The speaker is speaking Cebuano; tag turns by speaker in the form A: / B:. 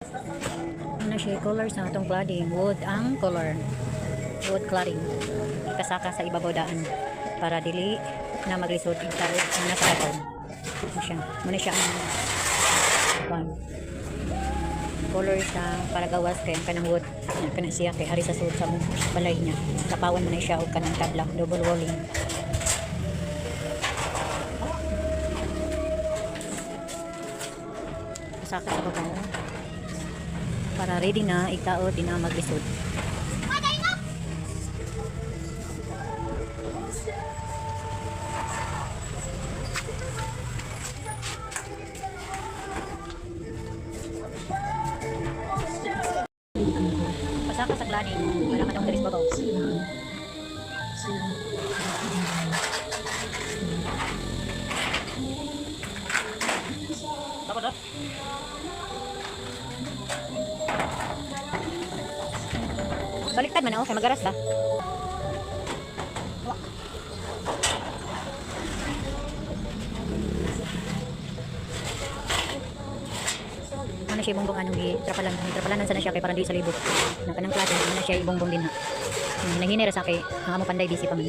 A: Ano siya color sa atong cladding? Wood ang color. Wood cladding. Kasaka sa ibabaw daan para dili na maglisod ang tao ang nasa babaw. Ano siya? Muna siya ang kwan. Color sa para gawas kay ang kanang wood na kana siya kay ari sa sud sa mong balay niya. Tapawan mo na siya og kanang tabla, double walling. Kasaka sa babaw para ready na igtao di na maglisod. Pasaka sa cladding para katong diri sa babaw.
B: Dapat ah.
A: Baliktad man ako kay magaras ta. Ano siya ibongbong anong gi trapalan, trapalanan sana siya kay para di sa libot. Na kanang klase ano siya ibongbong din ha. Hinahinay ra sa kay ang amo panday busy pa man.